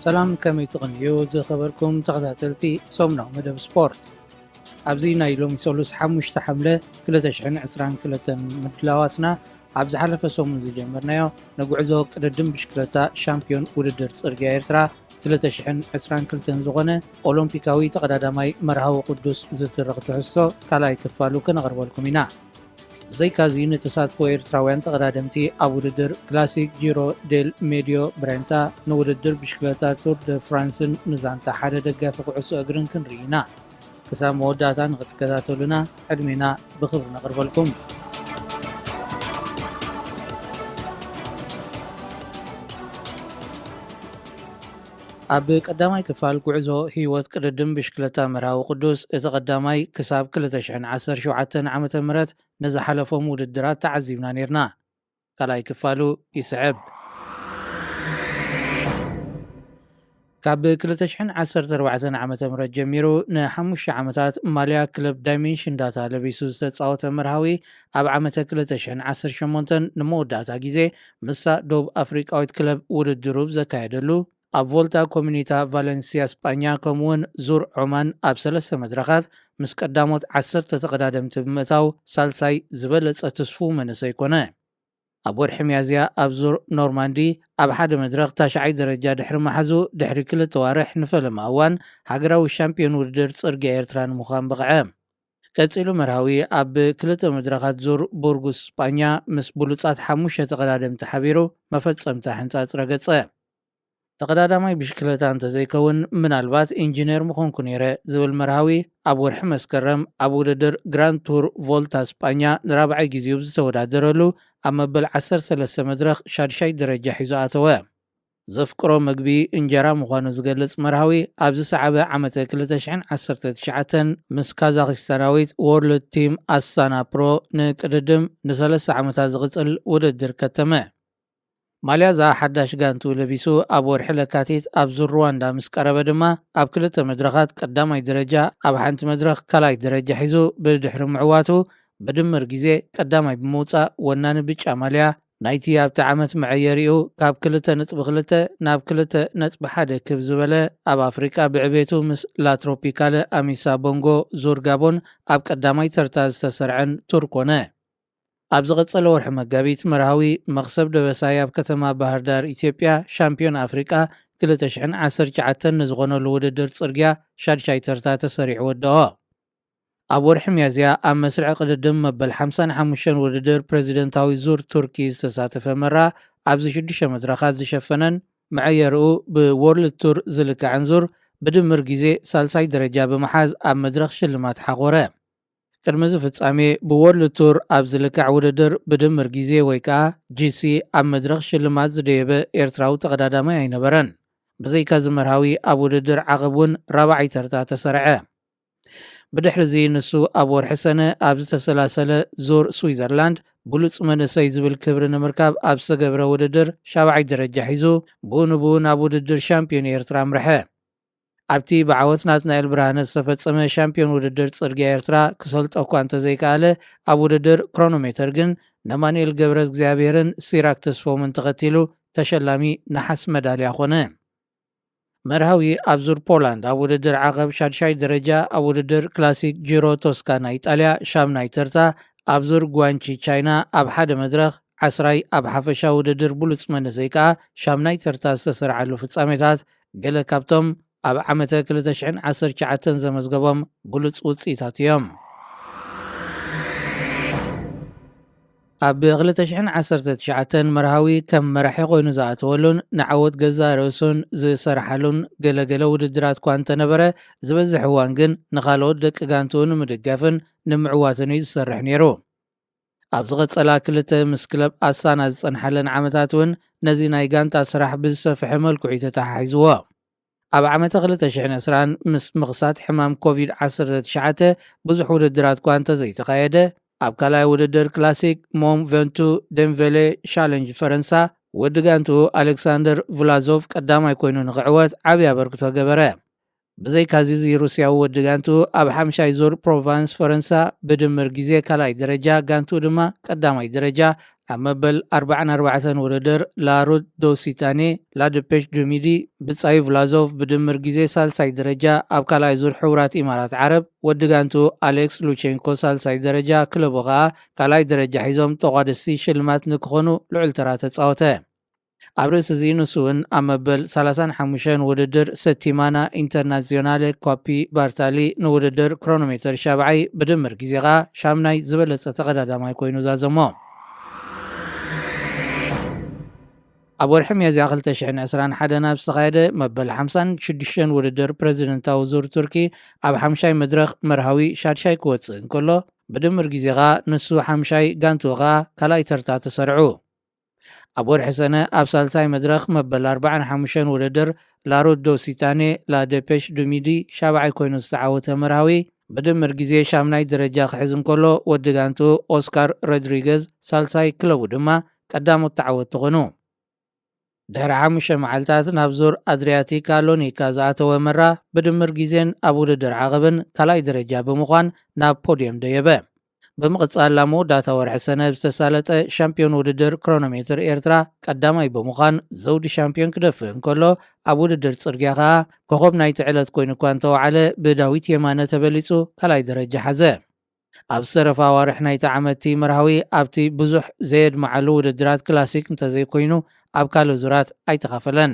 ሰላም፣ ከመይ ትቕንዩ ዝኸበርኩም ተኸታተልቲ ሰሙናዊ መደብ ስፖርት? ኣብዚ ናይ ሎሚ ሰሉስ ሓሙሽተ ሓምለ ክልተ ሽሕን ዕስራን ክልተን ምድላዋትና፣ ኣብ ዝሓለፈ ሰሙን ዝጀመርናዮ ንጉዕዞ ቅድድም ብሽክለታ ሻምፒዮን ውድድር ጽርግያ ኤርትራ ክልተ ሽሕን ዕስራን ክልተን ዝኾነ ኦሎምፒካዊ ተቐዳዳማይ መርሃዊ ቅዱስ ዝትርኽ ትሕዝቶ ካልኣይ ክፋሉ ከነቕርበልኩም ኢና። ብዘይካዚ ንተሳትፎ ኤርትራውያን ተቐዳደምቲ ኣብ ውድድር ክላሲክ ጂሮ ዴል ሜድዮ ብሬንታ፣ ንውድድር ብሽክለታ ቱር ደ ፍራንስን ንዛንታ ሓደ ደጋፊ ኩዕሶ እግርን ክንርኢ ኢና። ክሳብ መወዳእታ ንኽትከታተሉና ዕድሜና ብኽብሪ ነቕርበልኩም። ኣብ ቀዳማይ ክፋል ጉዕዞ ህይወት ቅድድም ብሽክለታ መርሃዊ ቅዱስ፣ እቲ ቀዳማይ ክሳብ ክልተ ሽሕን ዓሰርተ ሸውዓተን ዓመተ ምህረት ንዝሓለፎም ውድድራት ተዓዚብና ነይርና። ካልኣይ ክፋሉ ይስዕብ። ካብ ክልተ ሽሕን ዓሰርተ ኣርባዕተን ዓመተ ምህረት ጀሚሩ ንሓሙሽተ ዓመታት ማልያ ክለብ ዳይሜንሽን ዳታ ለቢሱ ዝተጻወተ መርሃዊ፣ ኣብ ዓመተ ክልተ ሽሕን ዓሰርተ ሸሞንተን ንመወዳእታ ግዜ ምስታ ዶብ ኣፍሪቃዊት ክለብ ውድድሩ ብዘካየደሉ፣ ኣብ ቮልታ ኮሚኒታ ቫለንሲያ ስጳኛ ከምኡውን ዙር ዖማን ኣብ ሰለስተ መድረኻት ምስ ቀዳሞት ዓሰርተ ተቐዳደምቲ ብምእታው ሳልሳይ ዝበለጸ ትስፉው መንእሰይ ኮነ። ኣብ ወርሒ ሚያዝያ ኣብ ዙር ኖርማንዲ ኣብ ሓደ መድረኽ ታሽዓይ ደረጃ ድሕሪ ምሓዙ፣ ድሕሪ ክልተ ዋርሕ ንፈለማ እዋን ሃገራዊ ሻምፒዮን ውድድር ጽርግያ ኤርትራ ንምዃን በቕዐ። ቀጺሉ መርሃዊ ኣብ ክልተ መድረኻት ዙር ቡርጉስ ስጳኛ ምስ ብሉጻት ሓሙሽተ ተቐዳደምቲ ሓቢሩ መፈጸምታ ሕንጻጽ ረገጸ። ተቐዳዳማይ ብሽክለታ እንተዘይከውን ምናልባት ኢንጂነር ምኾንኩ ነይረ ዝብል መርሃዊ፣ ኣብ ወርሒ መስከረም ኣብ ውድድር ግራንድ ቱር ቮልታ ስጳኛ ንራብዓይ ግዜኡ ብዝተወዳደረሉ ኣብ መበል ዓሰርተ ሰለስተ መድረኽ ሻድሻይ ደረጃ ሒዙ ኣተወ። ዘፍቅሮ መግቢ እንጀራ ምዃኑ ዝገልጽ መርሃዊ፣ ኣብ ዝሰዓበ ዓመተ ክልተ ሽሕን ዓሰርተ ትሽዓተን ምስ ካዛኽስታናዊት ወርልድ ቲም ኣስታና ፕሮ ንቅድድም ንሰለስተ ዓመታት ዝቕጽል ውድድር ከተመ። ማልያ እዛ ሓዳሽ ጋንቱ ለቢሱ ኣብ ወርሒ ለካቲት ኣብ ዙር ሩዋንዳ ምስ ቀረበ ድማ፣ ኣብ ክልተ መድረኻት ቀዳማይ ደረጃ፣ ኣብ ሓንቲ መድረኽ ካልኣይ ደረጃ ሒዙ ብድሕሪ ምዕዋቱ፣ ብድምር ግዜ ቀዳማይ ብምውጻእ ወናኒ ብጫ ማልያ ናይቲ ኣብቲ ዓመት መዐየሪኡ ካብ ክልተ ነጥቢ ክልተ ናብ ክልተ ነጥቢ ሓደ ክብ ዝበለ፣ ኣብ ኣፍሪቃ ብዕቤቱ ምስ ላትሮፒካለ ኣሚሳ ቦንጎ ዙር ጋቦን ኣብ ቀዳማይ ተርታ ዝተሰርዐን ቱር ኮነ። ኣብ ዝቐጸለ ወርሒ መጋቢት፣ መርሃዊ መኽሰብ ደበሳይ ኣብ ከተማ ባህር ዳር ኢትዮጵያ ሻምፒዮን ኣፍሪቃ ክልተ ሽሕን ዓሰርተ ትሽዓተን ንዝኾነሉ ውድድር ጽርግያ ሻድሻይ ተርታ ተሰሪዑ ወደኦ። ኣብ ወርሒ ሚያዝያ ኣብ መስርዕ ቅድድም መበል ሓምሳን ሓሙሽተን ውድድር ፕሬዚደንታዊ ዙር ቱርኪ ዝተሳተፈ መራ፣ ኣብዚ ሽዱሽተ መድረኻት ዝሸፈነን መዐየርኡ ብወርልድ ቱር ዝልካዕን ዙር ብድምር ግዜ ሳልሳይ ደረጃ ብምሓዝ ኣብ መድረኽ ሽልማት ሓኾረ። ቅድሚ እዚ ፍጻሜ ብወርልድ ቱር ኣብ ዝልካዕ ውድድር ብድምር ግዜ ወይ ከኣ ጂሲ ኣብ መድረኽ ሽልማት ዝደየበ ኤርትራዊ ተቐዳዳማይ ኣይነበረን። ብዘይካዚ መርሃዊ ኣብ ውድድር ዓቐብ እውን ራብዓይ ተርታ ተሰርዐ። ብድሕርዚ ንሱ ኣብ ወርሒ ሰነ ኣብ ዝተሰላሰለ ዙር ስዊዘርላንድ ብሉጽ መንእሰይ ዝብል ክብሪ ንምርካብ ኣብ ዝተገብረ ውድድር ሻብዓይ ደረጃ ሒዙ፣ ብኡ ንብኡ ናብ ውድድር ሻምፒዮን ኤርትራ ኣምርሐ። ኣብቲ ብዓወት ናትናኤል ብርሃነ ዝተፈጸመ ሻምፒዮን ውድድር ጽርግያ ኤርትራ ክሰልጦ እኳ እንተዘይከኣለ፣ ኣብ ውድድር ክሮኖሜተር ግን ነማኑኤል ገብረ እግዚኣብሔርን ሲራክ ተስፎምን ተኸቲሉ ተሸላሚ ነሓስ መዳልያ ኾነ። መርሃዊ ኣብ ዙር ፖላንድ ኣብ ውድድር ዓቐብ ሻድሻይ ደረጃ፣ ኣብ ውድድር ክላሲክ ጂሮ ቶስካና ኢጣልያ ሻምናይ ተርታ፣ ኣብ ዙር ጓንቺ ቻይና ኣብ ሓደ መድረኽ ዓስራይ፣ ኣብ ሓፈሻ ውድድር ብሉጽ መንእሰይ ከኣ ሻምናይ ተርታ ዝተሰርዓሉ ፍጻሜታት ገለ ካብቶም ኣብ ዓመተ ክልተ ሽሕን ዓሰርተ ትሽዓተን ዘመዝገቦም ብሉጽ ውጽኢታት እዮም። ኣብ ክልተ ሽሕን ዓሰርተ ትሽዓተን መርሃዊ ከም መራሒ ኮይኑ ዝኣተወሉን ንዓወት ገዛእ ርእሱን ዝሰርሓሉን ገለገለ ውድድራት እኳ እንተነበረ፣ ዝበዝሕ እዋን ግን ንኻልኦት ደቂ ጋንትኡ ንምድጋፍን ንምዕዋትን እዩ ዝሰርሕ ነይሩ። ኣብ ዝቐጸላ ክልተ ምስ ክለብ ኣስታና ዝጸንሓለን ዓመታት እውን ነዚ ናይ ጋንታ ስራሕ ብዝሰፍሐ መልክዑ እዩ ተተሓሒዝዎ። ኣብ ዓመተ ክልተ ሽሕን ዕስራን ምስ ምኽሳት ሕማም ኮቪድ ዓሰርተ ትሽዓተ ብዙሕ ውድድራት እኳ እንተዘይተኻየደ፣ ኣብ ካልኣይ ውድድር ክላሲክ ሞም ቨንቱ ደምቬሌ ሻለንጅ ፈረንሳ፣ ወዲ ጋንትኡ ኣሌክሳንደር ቭላዞቭ ቀዳማይ ኮይኑ ንኽዕወት ዓብዪ ኣበርክቶ ገበረ። ብዘይካዚ፣ እዚ ሩስያዊ ወዲ ጋንትኡ ኣብ ሓምሻይ ዙር ፕሮቫንስ ፈረንሳ ብድምር ግዜ ካልኣይ ደረጃ፣ ጋንትኡ ድማ ቀዳማይ ደረጃ ኣብ መበል ኣርባዓን ኣርባዕተን ውድድር ላሩት ዶሲታኔ ላደፔሽ ዱሚዲ ብጻዩ ቭላዞቭ ብድምር ግዜ ሳልሳይ ደረጃ ኣብ ካልኣይ ዙር ሕቡራት ኢማራት ዓረብ ወዲ ጋንቱ ኣሌክስ ሉቼንኮ ሳልሳይ ደረጃ ክለቡ ከኣ ካልኣይ ደረጃ ሒዞም ተቋደስቲ ሽልማት ንክኾኑ ልዑል ተራ ተጻወተ። ኣብ ርእሲ እዚ ንሱ እውን ኣብ መበል ሰላሳን ሓሙሽተን ውድድር ሰቲማና ኢንተርናዚዮናለ ኮፒ ባርታሊ ንውድድር ክሮኖሜተር ሻብዓይ ብድምር ግዜ ከኣ ሻምናይ ዝበለጸ ተቐዳዳማይ ኮይኑ ዛዘሞ። ኣብ ወርሒ ሚያዝያ ክልተ ሽሕን ዕስራን ሓደን ኣብ ዝተኻየደ መበል ሓምሳን ሽዱሽተን ውድድር ፕረዚደንታዊ ዙር ቱርኪ ኣብ ሓምሻይ መድረኽ መርሃዊ ሻድሻይ ክወጽእ እንከሎ ብድምር ግዜ ከኣ ንሱ ሓምሻይ ጋንቱ ከኣ ካልኣይ ተርታ ተሰርዑ። ኣብ ወርሒ ሰነ ኣብ ሳልሳይ መድረኽ መበል ኣርባዓን ሓሙሽተን ውድድር ላሩት ዶሲታኔ ላደፔሽ ዱሚዲ ሻብዓይ ኮይኑ ዝተዓወተ መርሃዊ ብድምር ግዜ ሻምናይ ደረጃ ክሕዝ እንከሎ ወዲ ጋንቱ ኦስካር ሮድሪገዝ ሳልሳይ ክለቡ ድማ ቀዳሞት ተዓወትቲ ኮኑ። ድሕሪ ሓሙሽተ መዓልታት ናብ ዙር ኣድሪያቲካ ሎኒካ ዝኣተወ መራ ብድምር ግዜን ኣብ ውድድር ዓቐብን ካልኣይ ደረጃ ብምዃን ናብ ፖድየም ደየበ። ብምቕጻል ኣብ መወዳእታ ወርሒ ሰነ ዝተሳለጠ ሻምፒዮን ውድድር ክሮኖሜትር ኤርትራ ቀዳማይ ብምዃን ዘውዲ ሻምፒዮን ክደፍእ እንከሎ ኣብ ውድድር ጽርግያ ከኣ ኮኸብ ናይቲ ዕለት ኮይኑ እኳ እንተወዓለ ብዳዊት የማነ ተበሊጹ ካልኣይ ደረጃ ሓዘ። ኣብ ዝተረፋ ኣዋርሕ ናይቲ ዓመትቲ መርሃዊ ኣብቲ ብዙሕ ዘየድመዓሉ ውድድራት ክላሲክ እንተዘይኮይኑ ኣብ ካልእ ዙራት ኣይተኻፈለን።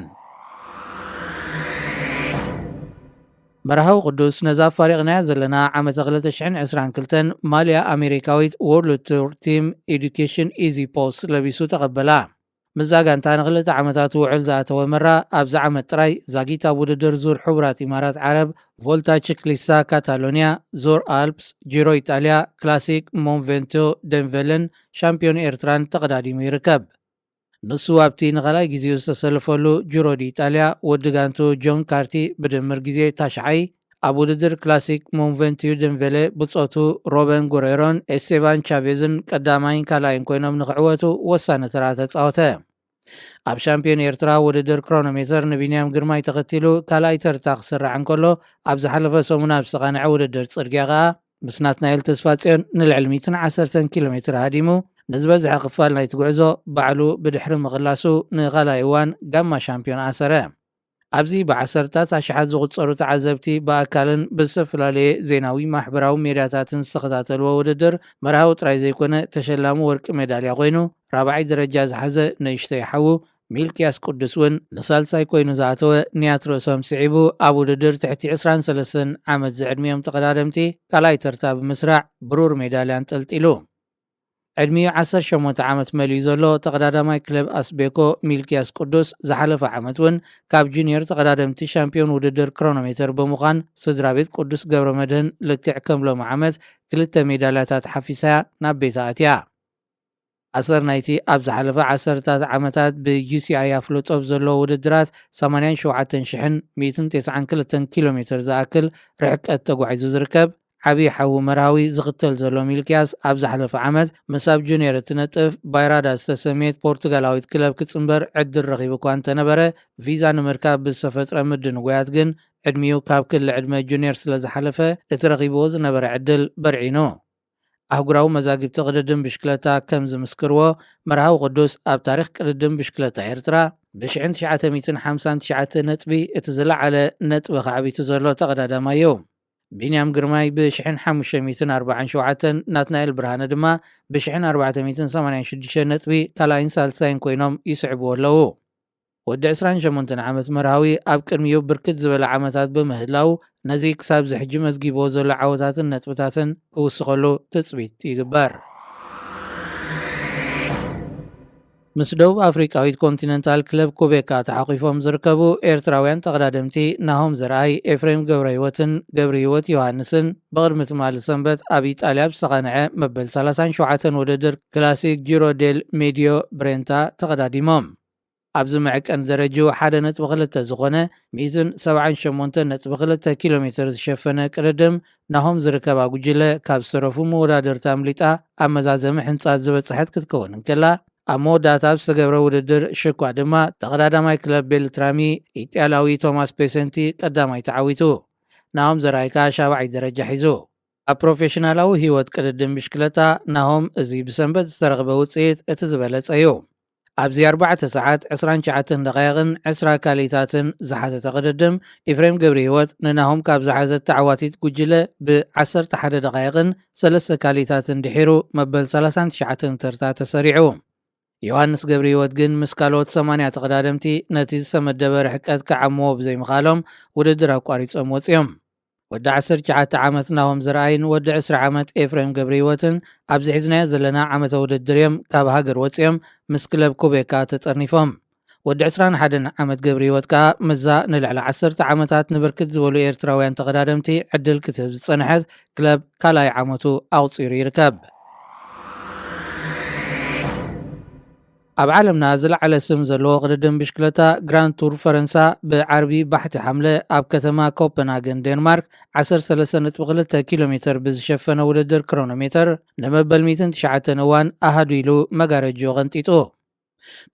መርሃዊ ቅዱስ ነዛ ኣፋሪቕናያ ዘለና ዓመተ ክልተ ሽሕን ዕስራን ክልተን ማልያ ኣሜሪካዊት ወርልድ ቱር ቲም ኤዱኬሽን ኢዚ ፖስት ለቢሱ ተቐበላ። ምስዛ ጋንታ ንክልተ ዓመታት ውዕል ዝኣተወ መራ ኣብዚ ዓመት ጥራይ ዛጊት ኣብ ውድድር ዙር ሕቡራት ኢማራት ዓረብ ቮልታ ቺክሊስታ ካታሎኒያ፣ ዙር ኣልፕስ፣ ጂሮ ኢጣልያ፣ ክላሲክ ሞንቬንቶ ደንቨልን ሻምፒዮን ኤርትራን ተቐዳዲሙ ይርከብ። ንሱ ኣብቲ ንኻልኣይ ግዜኡ ዝተሰለፈሉ ጂሮ ዲ ኢጣልያ ወዲ ጋንቱ ጆን ካርቲ ብድምር ግዜ ታሽዓይ፣ ኣብ ውድድር ክላሲክ ሞንቬንትዩ ደንቬለ ብጾቱ ሮበን ጉሬሮን ኤስቴባን ቻቬዝን ቀዳማይን ካልኣይን ኮይኖም ንክዕወቱ ወሳኒ ተራ ተጻወተ። ኣብ ሻምፒዮን ኤርትራ ውድድር ክሮኖሜተር ንቢንያም ግርማይ ተኸቲሉ ካልኣይ ተርታ ክስራዕ እንከሎ ኣብ ዝሓለፈ ሰሙን ኣብ ዝተቓንዐ ውድድር ጽርግያ ከኣ ምስ ናትናኤል ተስፋጽዮን ንልዕሊ ሚእትን ዓሰርተን ኪሎ ሜትር ሃዲሙ ንዝበዝሐ ክፋል ናይቲ ጉዕዞ ባዕሉ ብድሕሪ ምቕላሱ ንኻልኣይ እዋን ጋማ ሻምፒዮን ኣሰረ። ኣብዚ ብዓሰርታት ኣሽሓት ዝቑጸሩ ተዓዘብቲ ብኣካልን ብዝተፈላለየ ዜናዊ ማሕበራዊ ሜድያታትን ዝተኸታተልዎ ውድድር መርሃዊ ጥራይ ዘይኮነ ተሸላሚ ወርቂ ሜዳልያ ኮይኑ ራብዓይ ደረጃ ዝሓዘ ንእሽተይ ሓዉ ሚልክያስ ቅዱስ እውን ንሳልሳይ ኮይኑ ዝኣተወ ንያት ርእሶም ስዒቡ ኣብ ውድድር ትሕቲ ዕስራን ሰለስተን ዓመት ዝዕድሚኦም ተቐዳደምቲ ካልኣይ ተርታ ብምስራዕ ብሩር ሜዳልያ ኣንጠልጢሉ። ዕድሚኡ ዓሰርተ ሸሞንተ ዓመት መሊኡ ዘሎ ተቐዳዳማይ ክለብ ኣስቤኮ ሚልክያስ ቅዱስ ዝሓለፈ ዓመት እውን ካብ ጁኒየር ተቐዳደምቲ ሻምፒዮን ውድድር ክሮኖሜተር ብምዃን ስድራ ቤት ቅዱስ ገብረ መድህን ልክዕ ከም ሎሚ ዓመት ክልተ ሜዳልያታት ሓፊሳያ ናብ ቤታ ኣትያ። ኣሰር ናይቲ ኣብ ዝሓለፈ ዓሰርታት ዓመታት ብዩሲኣይ ኣፍልጦ ኣብ ዘለዎ ውድድራት ሰማንያን ሸውዓተን ሽሕን ሚእትን ተስዓን ክልተን ኪሎ ሜትር ዝኣክል ርሕቀት ተጓዒዙ ዝርከብ ዓብዪ ሓዉ መርሃዊ ዝኽተል ዘሎ ሚልክያስ ኣብ ዝሓለፈ ዓመት ምስ ኣብ ጁኒየር እትነጥፍ ባይራዳ ዝተሰምየት ፖርቱጋላዊት ክለብ ክጽንበር ዕድል ረኺቡ እኳ እንተነበረ ቪዛ ንምርካብ ብዝተፈጥረ ምድንጓያት ግን ዕድሚኡ ካብ ክሊ ዕድመ ጁኒየር ስለ ዝሓለፈ እቲ ረኺብዎ ዝነበረ ዕድል በርዒኑ። ኣህጉራዊ መዛግብቲ ቅድድም ብሽክለታ ከም ዝምስክርዎ መርሃዊ ቅዱስ ኣብ ታሪኽ ቅድድም ብሽክለታ ኤርትራ ብሽሕን ትሽዓተ ሚእትን ሓምሳን ትሽዓተ ነጥቢ እቲ ዝለዓለ ነጥቢ ከዕቢቱ ዘሎ ተቐዳዳማይ እዩ። ቢንያም ግርማይ ብሽሕን ሓሙሽተ ሚእትን ኣርባዓን ሸውዓተን ናትናኤል ብርሃነ ድማ ብሽሕን ኣርባዕተ ሚእትን ሰማንያን ሽዱሽተ ነጥቢ ካልኣይን ሳልሳይን ኮይኖም ይስዕብዎ ኣለዉ። ወዲ ዕስራን ሸሞንተን ዓመት መርሃዊ ኣብ ቅድሚኡ ብርክት ዝበለ ዓመታት ብምህላው ነዚ ክሳብ ዝሕጂ መዝጊብዎ ዘሎ ዓወታትን ነጥብታትን ክውስኸሉ ትጽቢት ይግበር። ምስ ደቡብ ኣፍሪቃዊት ኮንቲነንታል ክለብ ኩቤካ ተሓቂፎም ዝርከቡ ኤርትራውያን ተቐዳደምቲ ናሆም ዘርኣይ፣ ኤፍሬም ገብረ ህይወትን ገብረ ህይወት ዮሃንስን ብቕድሚ ትማሊ ሰንበት ኣብ ኢጣልያ ኣብ ዝተቓንዐ መበል ሰላሳን ሸውዓተን ውድድር ክላሲክ ጂሮ ዴል ሜዲዮ ብሬንታ ተቐዳዲሞም። ኣብዚ መዐቀኒ ደረጅኡ ሓደ ነጥቢ ክልተ ዝኾነ ሚእትን ሰብዓን ሸሞንተ ነጥቢ ክልተ ኪሎ ሜትር ዝሸፈነ ቅድድም ናሆም ዝርከባ ጉጅለ ካብ ዝተረፉ መወዳድርቲ ኣምሊጣ ኣብ መዛዘሚ ሕንጻት ዝበጽሐት ክትከውን እንከላ ኣብ መወዳእታ ኣብ ዝተገብረ ውድድር ሽኳ ድማ ተቐዳዳማይ ክለብ ቤልትራሚ ኢጣልያዊ ቶማስ ፔሰንቲ ቀዳማይ ተዓዊቱ። ናሆም ዘርኣይ ከኣ ሻብዓይ ደረጃ ሒዙ። ኣብ ፕሮፌሽናላዊ ህይወት ቅድድም ብሽክለታ ናሆም፣ እዚ ብሰንበት ዝተረኽበ ውፅኢት እቲ ዝበለጸ እዩ። ኣብዚ ኣርባዕተ ሰዓት ዕስራን ትሽዓተን ደቓይቕን ዕስራ ካሊታትን ዝሓዘተ ቅድድም፣ ኤፍሬም ገብረ ህይወት ንናሆም ካብ ዝሓዘት ተዓዋቲት ጉጅለ ብ ዓሰርተ ሓደ ደቓይቕን ሰለስተ ካሊታትን ድሒሩ መበል ሰላሳን ትሽዓተን ተርታ ተሰሪዑ። ዮሃንስ ገብረ ህይወት ግን ምስ ካልኦት ሰማንያ ተቐዳደምቲ ነቲ ዝተመደበ ርሕቀት ክዓምዎ ብዘይምኻሎም ውድድር ኣቋሪጾም ወጺኦም። ወዲ ዓሰርተ ትሽዓተ ዓመት ናሆም ዘርኣይን ወዲ ዕስራ ዓመት ኤፍሬም ገብረ ህይወትን ኣብዚ ሒዝናዮ ዘለና ዓመተ ውድድር እዮም ካብ ሃገር ወጺኦም ምስ ክለብ ኩቤካ ተጠርኒፎም። ወዲ ዕስራን ሓደን ዓመት ገብረ ህይወት ከኣ ምስዛ ንልዕሊ ዓሰርተ ዓመታት ንብርክት ዝበሉ ኤርትራውያን ተቐዳደምቲ ዕድል ክትህብ ዝጸንሐት ክለብ ካልኣይ ዓመቱ ኣቑጺሩ ይርከብ። ኣብ ዓለምና ዝለዓለ ስም ዘለዎ ቅድድም ብሽክለታ ግራንድ ቱር ፈረንሳ ብዓርቢ ባሕቲ ሓምለ ኣብ ከተማ ኮፐንሃገን ዴንማርክ ዓሰርተ ሰለስተ ነጥቢ ክልተ ኪሎ ሜተር ብዝሸፈነ ውድድር ክሮኖሜተር ንመበል ሚእትን ትሽዓተን እዋን ኣሃዱ ኢሉ መጋረጆ ቀንጢጡ።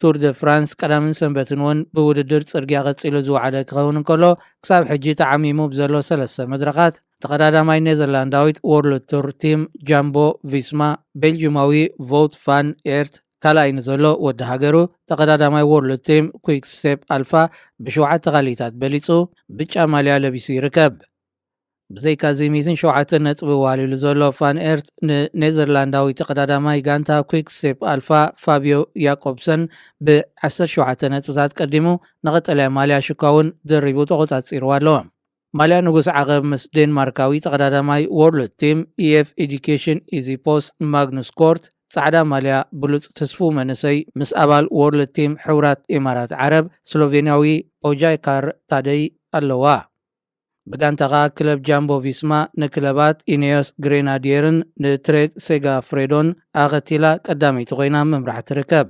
ቱር ደ ፍራንስ ቀዳምን ሰንበትን እውን ብውድድር ጽርግያ ቀጺሉ ዝወዓለ ክኸውን እንከሎ፣ ክሳብ ሕጂ ተዓሚሙ ብዘሎ ሰለስተ መድረኻት ተቐዳዳማይ ኔዘርላንዳዊት ወርልድ ቱር ቲም ጃምቦ ቪስማ፣ ቤልጅማዊ ቮውት ፋን ኤርት ካልኣይ ንዘሎ ወዲ ሃገሩ፣ ተቐዳዳማይ ወርልድ ቲም ኩይክ ስቴፕ ኣልፋ ብሸውዓተ ካሊታት በሊጹ ብጫ ማልያ ለቢሱ ይርከብ። ብዘይካዚ ሚእትን ሸውዓተን ነጥቢ ዋሊሉ ዘሎ ፋን ኤርት ንኔዘርላንዳዊ ተቐዳዳማይ ጋንታ ኩይክ ስቴፕ ኣልፋ ፋብዮ ያኮብሰን ብ ዓሰርተ ሸውዓተ ነጥብታት ቀዲሙ ንቐጠልያ ማልያ ሽኳውን ደሪቡ ተቖጻጺርዋ ኣሎ። ማልያ ንጉስ ዓቐብ ምስ ዴንማርካዊ ተቐዳዳማይ ወርልድ ቲም ኢኤፍ ኤዱኬሽን ኢዚ ፖስት ማግኑስ ኮርት፣ ጻዕዳ ማልያ ብሉጽ ትስፉ መንእሰይ ምስ ኣባል ወርልድ ቲም ሕቡራት ኢማራት ዓረብ ስሎቬንያዊ ፖጃይካር ታደይ ኣለዋ። ብጋንታ ከኣ ክለብ ጃምቦ ቪስማ ንክለባት ኢኔዮስ ግሬናዲየርን ንትሬድ ሴጋ ፍሬዶን ኣኸቲላ ቀዳመይቲ ኮይና ምምራሕ ትርከብ።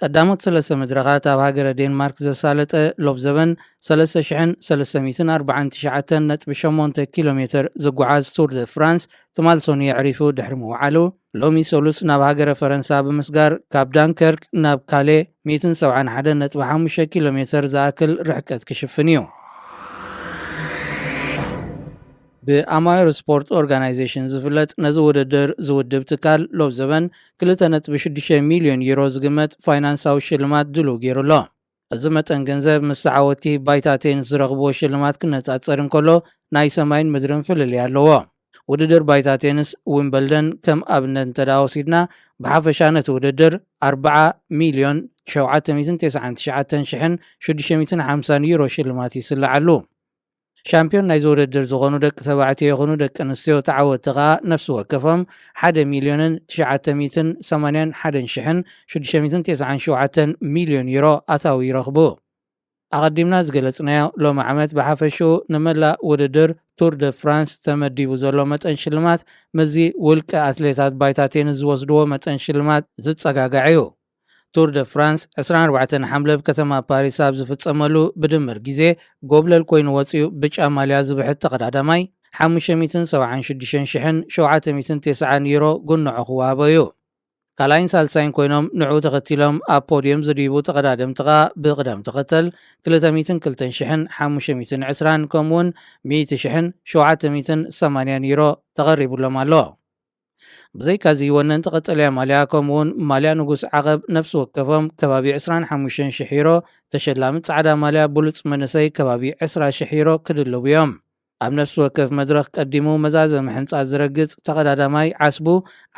ቀዳሞት ሰለስተ መድረኻት ኣብ ሃገረ ዴንማርክ ዘሳለጠ ሎብዘበን ሰለስተ ሽሕን ሰለስተ ሚእትን ኣርባዓን ትሽዓተን ነጥቢ ሸሞንተ ኪሎ ሜተር ዝጓዓዝ ቱር ደ ፍራንስ ትማል ሰኑይ ኣዕሪፉ ድሕሪ ምውዓሉ፣ ሎሚ ሰሉስ ናብ ሃገረ ፈረንሳ ብምስጋር ካብ ዳንከርክ ናብ ካሌ ሚእትን ሰብዓን ሓደን ነጥቢ ሓሙሽተ ኪሎ ሜተር ዝኣክል ርሕቀት ክሽፍን እዩ። ብኣማዮር ስፖርት ኦርጋናይዜሽን ዝፍለጥ ነዚ ውድድር ዝውድብ ትካል ሎብዘበን ክልተ ነጥቢ ሽዱሽተ ሚልዮን ዩሮ ዝግመት ፋይናንሳዊ ሽልማት ድሉው ገይሩ ኣሎ። እዚ መጠን ገንዘብ ምስ ተዓወትቲ ባይታ ቴኒስ ዝረኽብዎ ሽልማት ክነጻጸር እንከሎ ናይ ሰማይን ምድርን ፍልልይ ኣለዎ። ውድድር ባይታ ቴኒስ ዊምበልደን ከም ኣብነት እንተ ደኣ ወሲድና፣ ብሓፈሻ ነቲ ውድድር ኣርብዓ ሚልዮን ሸውዓተ ሚእትን ተስዓን ትሽዓተን ሽሕን ሽዱሽተ ሚእትን ሓምሳን ዩሮ ሽልማት ይስልዓሉ። ሻምፒዮን ናይዚ ውድድር ዝኾኑ ደቂ ተባዕትዮ ይኹኑ ደቂ ኣንስትዮ ተዓወትቲ ከኣ ነፍሲ ወከፎም ሓደ ሚልዮንን ትሽዓተ ሚእትን ሰማንያን ሓደን ሽሕን ሽዱሽተ ሚእትን ተስዓን ሸውዓተን ሚልዮን ዩሮ ኣታዊ ይረኽቡ። ኣቐዲምና ዝገለጽናዮ፣ ሎሚ ዓመት ብሓፈሽኡ ንመላእ ውድድር ቱር ደ ፍራንስ ተመዲቡ ዘሎ መጠን ሽልማት ምስዚ ውልቀ ኣትሌታት ባይታ ቴኒስ ዝወስድዎ መጠን ሽልማት ዝጸጋጋዕ እዩ። ቱር ደ ፍራንስ ዕስራን ኣርባዕተን ሓምለ ኣብ ከተማ ፓሪስ ኣብ ዝፍጸመሉ ብድምር ግዜ ጎብለል ኮይኑ ወጺኡ ብጫ ማልያ ዝብሕት ተቐዳዳማይ ሓሙሽተ ሚእትን ሰብዓን ሽዱሽተን ሽሕን ሸውዓተ ሚእትን ተስዓን ዩሮ ጉንዖ ክወሃቦ እዩ። ካልኣይን ሳልሳይን ኮይኖም ንዕኡ ተኸቲሎም ኣብ ፖድየም ዝድይቡ ተቐዳደምቲ ኸኣ ብቕደም ተኸተል ክልተ ሚእትን ክልተን ሽሕን ሓሙሽተ ሚእትን ዕስራን ከምኡውን ሚእቲ ሽሕን ሸውዓተ ሚእትን ሰማንያን ዩሮ ተቐሪቡሎም ኣሎ። ብዘይካዚ ወነንቲ ቀጠልያ ማልያ ከምኡውን ማልያ ንጉስ ዓቐብ ነፍሲ ወከፎም ከባቢ ዕስራን ሓሙሽተን ሽሕ ዩሮ፣ ተሸላሚ ጻዕዳ ማልያ ብሉጽ መንእሰይ ከባቢ ዕስራ ሽሕ ዩሮ ክድልቡ እዮም። ኣብ ነፍሲ ወከፍ መድረኽ ቀዲሙ መዛዘሚ ሕንጻ ዝረግጽ ተቐዳዳማይ ዓስቡ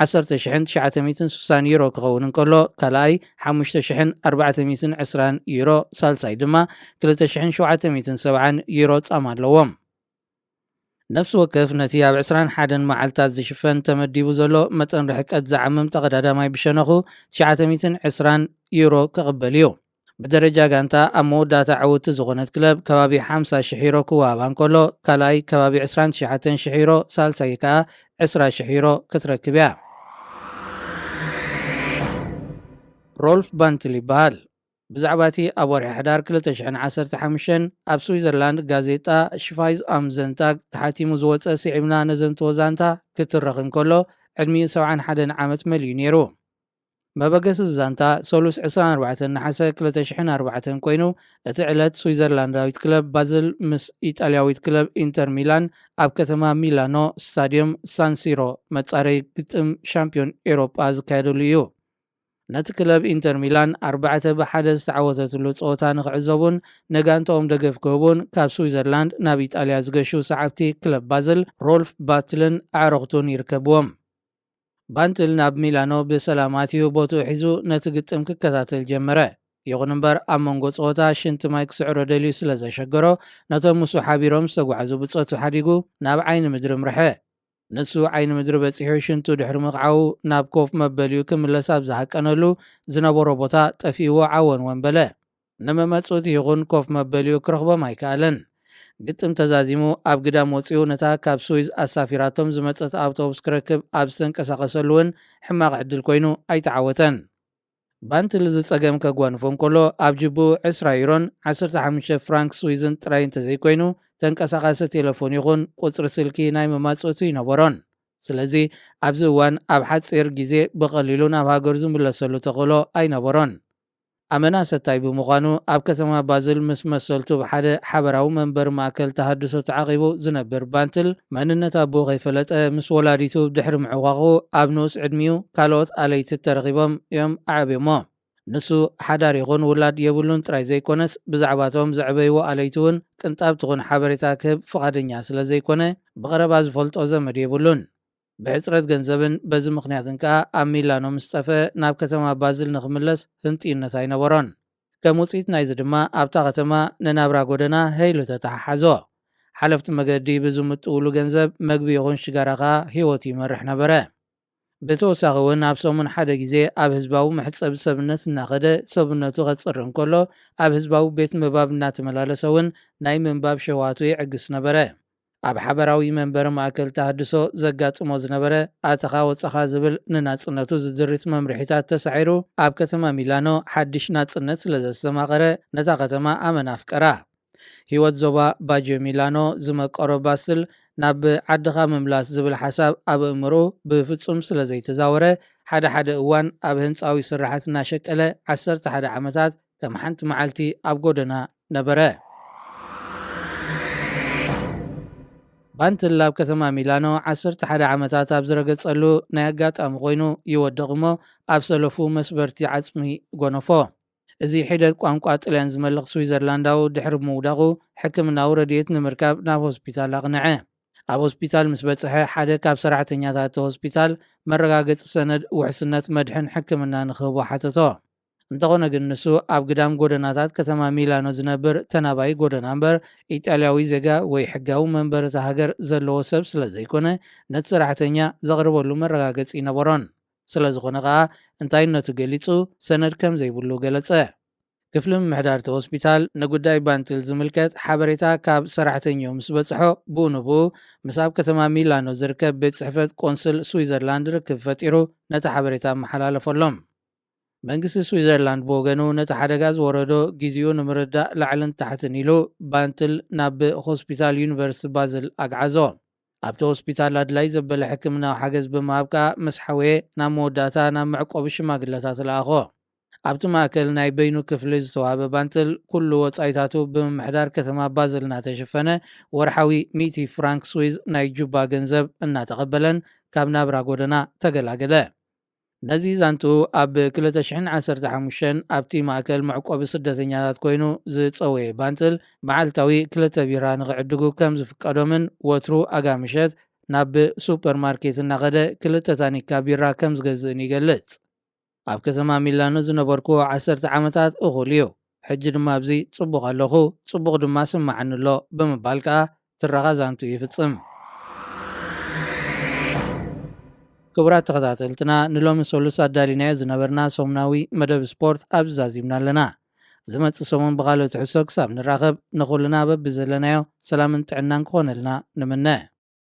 ዓሰርተ ሽሕን ትሽዓተ ሚእትን ስሳን ዩሮ ክኸውን እንከሎ፣ ካልኣይ ሓሙሽተ ሽሕን ኣርባዕተ ሚእትን ዕስራን ዩሮ፣ ሳልሳይ ድማ ክልተ ሽሕን ሸውዓተ ሚእትን ሰብዓን ዩሮ ጻማ ኣለዎም። ነፍሲ ወከፍ ነቲ ኣብ ዕስራን ሓደን መዓልታት ዝሽፈን ተመዲቡ ዘሎ መጠን ርሕቀት ዝዓምም ተቐዳዳማይ ብሸነኹ ትሽዓተ ሚእትን ዕስራን ዩሮ ክቕበል እዩ። ብደረጃ ጋንታ ኣብ መወዳእታ ዕውቲ ዝኾነት ክለብ ከባቢ ሓምሳ ሽሕ ዩሮ ክወሃባ እንከሎ፣ ካልኣይ ከባቢ ዕስራን ትሽዓተን ሽሕ ዩሮ፣ ሳልሳይ ከኣ ዕስራ ሽሕ ዩሮ ክትረክብ እያ። ሮልፍ ባንትል ይበሃል። ብዛዕባ እቲ ኣብ ወርሒ ሕዳር ክልተ ሽሕን ዓሰርተ ሓሙሽተን ኣብ ስዊዘርላንድ ጋዜጣ ሽፋይዝ ኣም ዘንታግ ተሓቲሙ ዝወጸ ስዒብና ነዘንትዎ ዛንታ ክትረኽ እንከሎ፣ ዕድሚኡ ሰብዓን ሓደን ዓመት መሊኡ ነይሩ። መበገሲ ዛንታ፣ ሰሉስ ዕስራን ኣርባዕተን ነሓሰ ክልተ ሽሕን ኣርባዕተን ኮይኑ፣ እቲ ዕለት ስዊዘርላንዳዊት ክለብ ባዝል ምስ ኢጣልያዊት ክለብ ኢንተር ሚላን ኣብ ከተማ ሚላኖ ስታድዮም ሳንሲሮ መጻረይ ግጥም ሻምፒዮን ኤሮጳ ዝካየደሉ እዩ። ነቲ ክለብ ኢንተር ሚላን ኣርባዕተ ብሓደ ዝተዓወተትሉ ጸወታ ንኽዕዘቡን ነጋንታኦም ደገፍ ክህቡን ካብ ስዊዘርላንድ ናብ ኢጣልያ ዝገሹ ሰዓብቲ ክለብ ባዝል ሮልፍ ባትልን ኣዕሩኽቱን ይርከብዎም። ባንትል ናብ ሚላኖ ብሰላም ኣትዩ ቦትኡ ሒዙ ነቲ ግጥም ክከታተል ጀመረ። ይኹን እምበር ኣብ መንጎ ጸወታ ሽንቲ ማይ ክስዕሮ ደልዩ ስለ ዘሸገሮ፣ ነቶም ምስኡ ሓቢሮም ዝተጓዕዙ ብጾቱ ሓዲጉ ናብ ዓይኒ ምድሪ ምርሐ። ንሱ ዓይኒ ምድሪ በጺሑ ሽንቱ ድሕሪ ምቕዓዉ ናብ ኮፍ መበሊኡ ክምለስ ኣብ ዝሃቀነሉ ዝነበሮ ቦታ ጠፊእዎ ዓወን ወን በለ። ንመመጽውቲ ይኹን ኮፍ መበሊኡ ክረኽቦም ኣይከኣለን። ግጥም ተዛዚሙ ኣብ ግዳም ወጺኡ ነታ ካብ ስዊዝ ኣሳፊራቶም ዝመጸት ኣውቶቡስ ክረክብ ኣብ ዝተንቀሳቐሰሉ እውን ሕማቕ ዕድል ኮይኑ ኣይተዓወተን። ባንትል እዚ ጸገም ከጓንፎ እንከሎ ኣብ ጅብኡ ዕስራ ዩሮን ዓሰርተ ሓሙሽተ ፍራንክ ስዊዝን ጥራይ እንተዘይኮይኑ ተንቀሳቓሲ ቴሌፎን ይኹን ቁጽሪ ስልኪ ናይ መማጽውቲ ኣይነበሮን። ስለዚ ኣብዚ እዋን ኣብ ሓጺር ግዜ ብቐሊሉ ናብ ሃገሩ ዝምለሰሉ ተኽእሎ ኣይነበሮን። ኣመና ሰታይ ብምዃኑ ኣብ ከተማ ባዝል ምስ መሰልቱ ብሓደ ሓበራዊ መንበሪ ማእከል ተሃድሶ ተዓቒቡ ዝነብር ባንትል መንነት ኣቦኡ ከይፈለጠ ምስ ወላዲቱ ድሕሪ ምዕቋቑ ኣብ ንኡስ ዕድሚኡ ካልኦት ኣለይቲ ተረኺቦም እዮም ኣዕብዮሞ። ንሱ ሓዳር ይኹን ውላድ የብሉን ጥራይ ዘይኮነስ ብዛዕባቶም ዘዕበይዎ ኣለይቲ እውን ቅንጣብ ትኹን ሓበሬታ ክህብ ፍቓደኛ ስለ ዘይኮነ ብቐረባ ዝፈልጦ ዘመድ የብሉን። ብሕጽረት ገንዘብን በዚ ምኽንያትን ከኣ ኣብ ሚላኖ ምስ ጠፍአ ናብ ከተማ ባዝል ንኽምለስ ህንጥዩነት ኣይነበሮን። ከም ውጽኢት ናይዚ ድማ ኣብታ ከተማ ንናብራ ጎደና ሀይሉ ተተሓሓዞ። ሓለፍቲ መገዲ ብዝምጥውሉ ገንዘብ መግቢ ይኹን ሽጋራ ከኣ ህይወቱ ይመርሕ ነበረ። ብተወሳኺ እውን ኣብ ሰሙን ሓደ ግዜ ኣብ ህዝባዊ መሕጸቢ ሰብነት እናኸደ ሰብነቱ ከጽሪ እንከሎ ኣብ ህዝባዊ ቤት ምንባብ እናተመላለሰ እውን ናይ ምንባብ ሸዋቱ ይዕግስ ነበረ። ኣብ ሓበራዊ መንበሪ ማእከል ተሃድሶ ዘጋጥሞ ዝነበረ ኣተኻ ወጸኻ ዝብል ንናጽነቱ ዝድርት መምርሒታት ተሳዒሩ ኣብ ከተማ ሚላኖ ሓድሽ ናጽነት ስለ ዘስተማቐረ ነታ ከተማ ኣመና ኣፍቀራ። ህይወት ዞባ ባጆ ሚላኖ ዝመቀሮ ባስል ናብ ዓድኻ ምምላስ ዝብል ሓሳብ ኣብ ኣእምሮ ብፍጹም ስለ ዘይተዛወረ ሓደ ሓደ እዋን ኣብ ህንጻዊ ስራሓት እናሸቀለ ዓሰርተ ሓደ ዓመታት ከም ሓንቲ መዓልቲ ኣብ ጎደና ነበረ። ባንትል ኣብ ከተማ ሚላኖ ዓሰርተ ሓደ ዓመታት ኣብ ዝረገጸሉ ናይ ኣጋጣሚ ኮይኑ ይወድቕ እሞ ኣብ ሰለፉ መስበርቲ ዓጽሚ ጎነፎ። እዚ ሒደት ቋንቋ ጥልያን ዝመልኽ ስዊዘርላንዳዊ ድሕሪ ምውዳቑ ሕክምናዊ ረድኤት ንምርካብ ናብ ሆስፒታል ኣቕንዐ። ኣብ ሆስፒታል ምስ በጽሐ ሓደ ካብ ሰራሕተኛታት እቲ ሆስፒታል መረጋገጺ ሰነድ ውሕስነት መድሕን ሕክምና ንክህቦ ሓተቶ። እንተኾነ ግን ንሱ ኣብ ግዳም ጎደናታት ከተማ ሚላኖ ዝነብር ተናባይ ጎደና እምበር ኢጣልያዊ ዜጋ ወይ ሕጋዊ መንበሪ እታ ሃገር ዘለዎ ሰብ ስለ ዘይኮነ ነቲ ሰራሕተኛ ዘቕርበሉ መረጋገጺ ይነበሮን። ስለ ዝኾነ ከኣ እንታይነቱ ገሊጹ ሰነድ ከም ዘይብሉ ገለጸ። ክፍሊ ምምሕዳር እቲ ሆስፒታል ንጉዳይ ባንትል ዝምልከት ሓበሬታ ካብ ሰራሕተኛኡ ምስ በጽሖ ብኡ ንብኡ ምስ ኣብ ከተማ ሚላኖ ዝርከብ ቤት ጽሕፈት ቆንስል ስዊዘርላንድ ርክብ ፈጢሩ ነቲ ሓበሬታ ኣመሓላለፈሎም። መንግስቲ ስዊዘርላንድ ብወገኑ ነቲ ሓደጋ ዝወረዶ ግዜኡ ንምርዳእ ላዕልን ታሕትን ኢሉ ባንትል ናብ ሆስፒታል ዩኒቨርሲቲ ባዝል ኣግዓዞ። ኣብቲ ሆስፒታል ኣድላይ ዘበለ ሕክምናዊ ሓገዝ ብምሃብ ከኣ ምስ ሓወየ ናብ መወዳእታ ናብ መዕቆቢ ሽማግለታት ለኣኾ። ኣብቲ ማእከል ናይ በይኑ ክፍሊ ዝተዋህበ ባንትል ኩሉ ወጻኢታቱ ብምምሕዳር ከተማ ባዝል እናተሸፈነ ወርሓዊ ሚእቲ ፍራንክ ስዊዝ ናይ ጁባ ገንዘብ እናተቐበለን ካብ ናብራ ጎደና ተገላገለ። ነዚ ዛንትኡ ኣብ ክልተ ሽሕን ዓሰርተ ሓሙሽተን ኣብቲ ማእከል መዕቆቢ ስደተኛታት ኮይኑ ዝጸወየ ባንትል መዓልታዊ ክልተ ቢራ ንኽዕድጉ ከም ዝፍቀዶምን ወትሩ ኣጋ ምሸት ናብ ሱፐርማርኬት እናኸደ ክልተ ታኒካ ቢራ ከም ዝገዝእን ይገልጽ። ኣብ ከተማ ሚላኖ ዝነበርኩዎ ዓሰርተ ዓመታት እኹል እዩ። ሕጂ ድማ ኣብዚ ጽቡቕ ኣለኹ፣ ጽቡቕ ድማ ስምዓኒ ኣሎ ብምባል ከኣ ትረኻ ዛንቱ ይፍጽም። ክቡራት ተኸታተልትና ንሎሚ ሰሉስ ኣዳሊናዮ ዝነበርና ሰሙናዊ መደብ ስፖርት ኣብዚ ዛዚምና ኣለና። ዝመጽእ ሰሙን ብኻልእ ትሕዝቶ ክሳብ ንራኸብ ንኹልና በብዘለናዮ ሰላምን ጥዕናን ክኾነልና ንምነ።